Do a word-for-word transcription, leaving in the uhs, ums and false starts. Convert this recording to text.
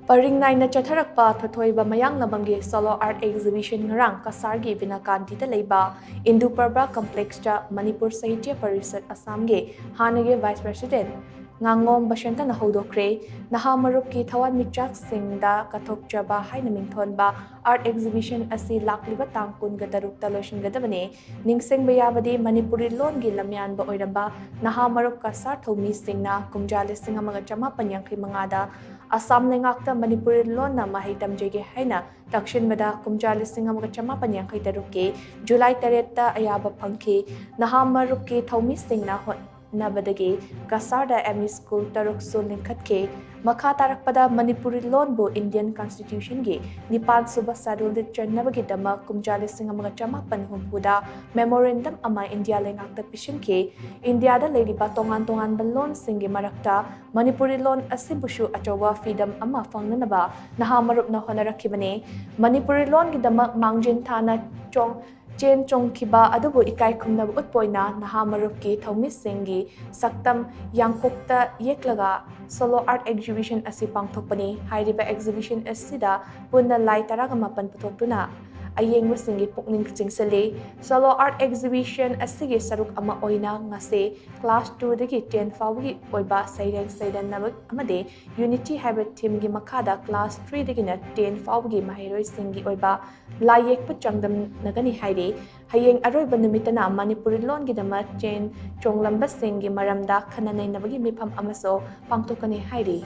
ꯄꯔꯤꯡ ꯅꯥꯏꯅ ꯆꯠꯊꯔꯛꯄ ꯊꯣꯊꯣꯏꯕ ꯃꯌꯥꯡꯂꯝꯕꯝꯒꯤ Solo Art Exhibition ꯉꯔꯥꯡ ꯀꯁꯥꯔꯒꯤ ꯕꯤꯅꯥꯀꯥꯟꯇꯤꯗ ꯂꯩꯕ ꯏꯟꯗꯨ ꯄ꯭ꯔꯕꯥ Complexꯇ ꯃꯅꯤꯄꯨꯔ ꯁꯥꯍꯤꯇ꯭ꯌ ꯄꯔꯤꯁꯠ ꯑꯁꯥꯝꯒꯤ ꯍꯥꯟꯅꯒꯤ Vice President ꯉꯥꯉꯣꯝ ꯕꯁꯟꯇꯅ ꯍꯧꯗꯣꯛꯈ꯭ꯔꯦ꯫ ꯅꯍꯥ ꯃꯔꯨꯞꯀꯤ ꯊꯋꯥꯟꯃꯤꯆꯥꯛꯁꯤꯡꯗ ꯀꯠꯊꯣꯛꯆꯕ ꯍꯥꯏꯅ ꯃꯤꯡꯊꯣꯟꯕ Art Exhibition ꯑꯁꯤ ꯂꯥꯛꯂꯤꯕ ꯇꯥꯡ ꯀꯨꯟꯒ ꯇꯔꯨꯛꯇ ꯂꯣꯏꯁꯤꯟꯒꯗꯕꯅꯤ꯫ ꯅꯤꯡꯁꯤꯡꯕ ꯌꯥꯕꯗꯤ ꯃꯅꯤꯄꯨꯔꯤ ꯂꯣꯟꯒꯤ ꯂꯝꯌꯥꯟꯕ ꯑꯣꯏꯔꯝꯕ ꯅꯍꯥ ꯃꯔꯨꯞ ꯀꯁꯥꯔ ꯊꯧꯃꯤꯁꯤꯡꯅ ꯀꯨꯝꯖꯥ ꯂꯤꯁꯤꯡ ꯑꯃꯒ ꯆꯃꯥꯄꯟ ꯌꯥꯡꯈꯩ ꯃꯉꯥꯗ ꯑꯁꯥꯝ ꯂꯩꯉꯥꯛꯇ ꯃꯅꯤꯄꯨꯔꯤ ꯂꯣꯟꯅ ꯃꯍꯩ ꯇꯝꯖꯒꯦ ꯍꯥꯏꯅ ꯇꯛꯁꯤꯟꯕꯗ ꯀꯨꯝꯖꯥ ꯂꯤꯁꯤꯡ ꯑꯃꯒ ꯆꯃꯥꯄꯟ ꯌꯥꯡꯈꯩ ꯇꯔꯨꯛꯀꯤ ꯖꯨꯂꯥꯏ ꯇꯔꯦꯠꯇ ꯑꯌꯥꯕ ꯐꯪꯈꯤ꯫ ꯅꯍꯥ ꯃꯔꯨꯞꯀꯤ ꯊꯧꯃꯤꯁꯤꯡꯅ ꯍꯣꯠꯅꯕꯗꯒꯤ ꯀꯁꯥꯔꯗ M E school ꯇꯔꯨꯛꯁꯨ ꯂꯤꯡꯈꯠꯈꯤ꯫ ꯃꯈꯥ ꯇꯥꯔꯛꯄꯗ ꯃꯅꯤꯄꯨꯔꯤ ꯂꯣꯟꯕꯨ Indian Constitutionꯒꯤ ꯅꯤꯄꯥꯟ ꯁꯨꯕ Scheduleꯗ ꯆꯟꯅꯕꯒꯤꯗꯃꯛ ꯀꯨꯝꯖꯥ ꯂꯤꯁꯤꯡ ꯑꯃꯒ ꯆꯃꯥꯄꯟ ꯍꯨꯝꯐꯨꯗ memorandum ꯑꯃ ꯏꯟꯗꯤꯌꯥ ꯂꯩꯉꯥꯛꯇ ꯄꯤꯁꯤꯟꯈꯤ꯫ ꯏꯟꯗꯤꯌꯥꯗ ꯂꯩꯔꯤꯕ ꯇꯣꯉꯥꯟ ꯇꯣꯉꯥꯟꯕ ꯂꯣꯟꯁꯤꯡꯒꯤ ꯃꯔꯛꯇ ꯃꯅꯤꯄꯨꯔꯤ ꯂꯣꯟ ꯑꯁꯤꯕꯨꯁꯨ ꯑꯆꯧꯕ freedom ꯑꯃ ꯐꯪꯅꯅꯕ ꯅꯍꯥ ꯃꯔꯨꯞꯅ ꯍꯣꯠꯅꯔꯛꯈꯤꯕꯅꯤ꯫ ꯃꯅꯤꯄꯨꯔꯤ ꯂꯣꯟꯒꯤꯗꯃꯛ ꯃꯥꯡꯖꯤꯟ ꯊꯥꯅ ꯆꯣꯡ-, ꯆꯦꯟ ꯆꯣꯡꯈꯤꯕ ꯑꯗꯨꯕꯨ ꯏꯀꯥꯏ ꯈꯨꯝꯅꯕ ꯎꯠꯄ ꯑꯣꯏꯅ ꯅꯍꯥ ꯃꯔꯨꯞꯀꯤ ꯊꯧꯃꯤꯁꯤꯡꯒꯤ ꯁꯛꯇꯝ ꯌꯥꯡꯀꯣꯛꯇ ꯌꯦꯛꯂꯒ Solo Art Exhibition ꯑꯁꯤ ꯄꯥꯡꯊꯣꯛꯄꯅꯤ꯫ ꯍꯥꯏꯔꯤꯕ exhibition ꯑꯁꯤꯗ ꯄꯨꯟꯅ ꯂꯥꯏ ꯇꯔꯥꯒ ꯃꯥꯄꯟ ꯄꯨꯊꯣꯛꯇꯨꯅ ꯑꯌꯦꯡꯕꯁꯤꯡꯒꯤ ꯄꯨꯛꯅꯤꯡ ꯆꯤꯡꯁꯤꯜꯂꯤ꯫ Solo Art Exhibition ꯑꯁꯤꯒꯤ ꯁꯔꯨꯛ ꯑꯃ ꯑꯣꯏꯅ ꯉꯁꯤ class twoꯗꯒꯤ ten ꯐꯥꯎꯕꯒꯤ ꯑꯣꯏꯕ ꯁꯩꯔꯦꯡ ꯁꯩꯗꯟꯅꯕ ꯑꯃꯗꯤ Unity ꯍꯥꯏꯕ themeꯒꯤ ꯃꯈꯥꯗ class threeꯗꯒꯤꯅ ten ꯐꯥꯎꯕꯒꯤ ꯃꯍꯩꯔꯣꯏꯁꯤꯡꯒꯤ ꯑꯣꯏꯕ ꯂꯥꯏ ꯌꯦꯛꯄ ꯆꯥꯡꯗꯝꯅꯒꯅꯤ ꯍꯥꯏꯔꯤ꯫ ꯍꯌꯦꯡ ꯑꯔꯣꯏꯕ ꯅꯨꯃꯤꯠꯇꯅ ꯃꯅꯤꯄꯨꯔꯤ ꯂꯣꯟꯒꯤꯗꯃꯛ ꯆꯦꯟ ꯆꯣꯡꯂꯝꯕꯁꯤꯡꯒꯤ ꯃꯔꯝꯗ ꯈꯟꯅ ꯅꯩꯅꯕꯒꯤ ꯃꯤꯐꯝ ꯑꯃꯁꯨ ꯄꯥꯡꯊꯣꯛꯀꯅꯤ ꯍꯥꯏꯔꯤ꯫